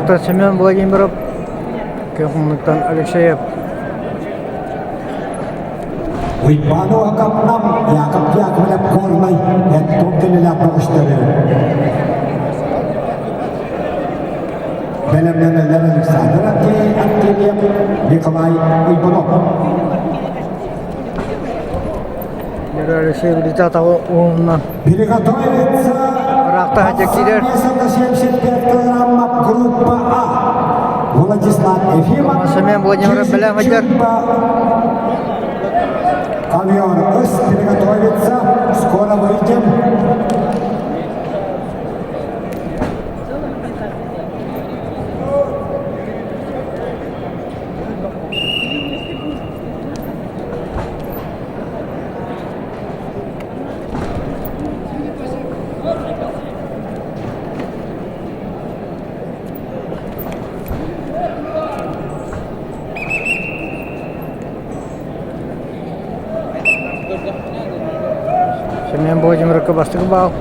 муннуктан Семен Владимиров, күөх муннуктан Алексеев. Уйбаан Уһакапнам, Яков Яковлев Горнай, Эттон кэлэлээх бөҕөстөрү. Бэлэмнэнэллэр Александр Артемьев, Николай Уйбанов. Алексей Влетатова уонна Приготовиться Ыраахтаһа киирэр. 75 килограмма группа А. Владислав Ефимов. Семен Владимиров бэлэм сылдьар. Ковер С приготовиться. Скоро выйдем. Семен Владимировка бастакы баал.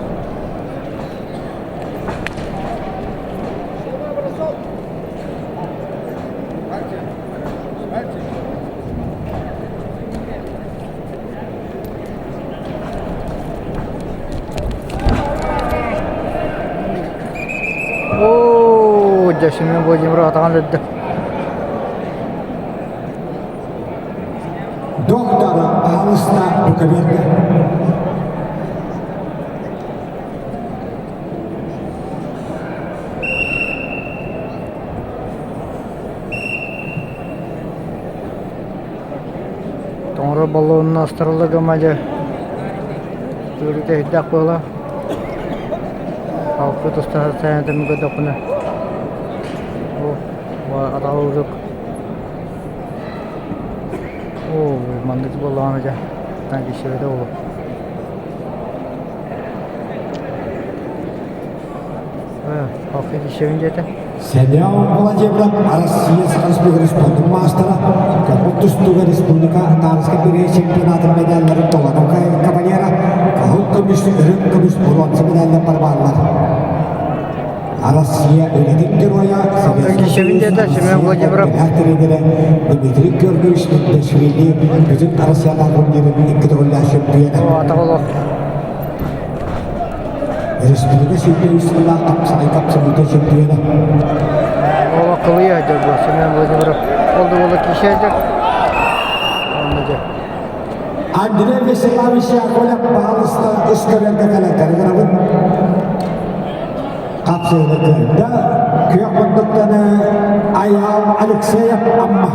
Оо, дьэ Семен Владимиров атаҕын өлөрдө. Доктор, пожалуйста, Буковерга. Тоҥоро баллонна астарылла гыма дьэ ыарыыта иһирдэх буола. Халкы тустаһар сайынатын көрдөхпүнэ оо атаҕалыырык оо маннык буоллаҕына дьэ киирсибэтэ буолуо. Халкы киирсэбин диэтэ. Семен Владимиров Россия Саха Республикатын маастара, Көмүл тустууга республика Татарскай бириэ чемпионатын медалларын толору кавалера, кыһыл көмүс, үрүҥ көмүс, боруонса медаллар барбааллар. Россия үлэтин геройа, Советский Семен Владимиров тренерэ Дмитрий Георгиевич Мендешвили бүтүн Россиятааҕы турнирын икки төгүллээх чемпиона. Республика сүүрдэ сыллаах хапсаҕай хапсыбыта чемпиона. Ола кылыйа дьэ Семен Владимиров ол да буола киисээдэр. Онно дьэ. Андрей Вячеславович Яковлев баһалыста үс көрөргө кэлэр Хапсыыны кыайда. Күөх мундуктаны Айаал Алексеев Амма.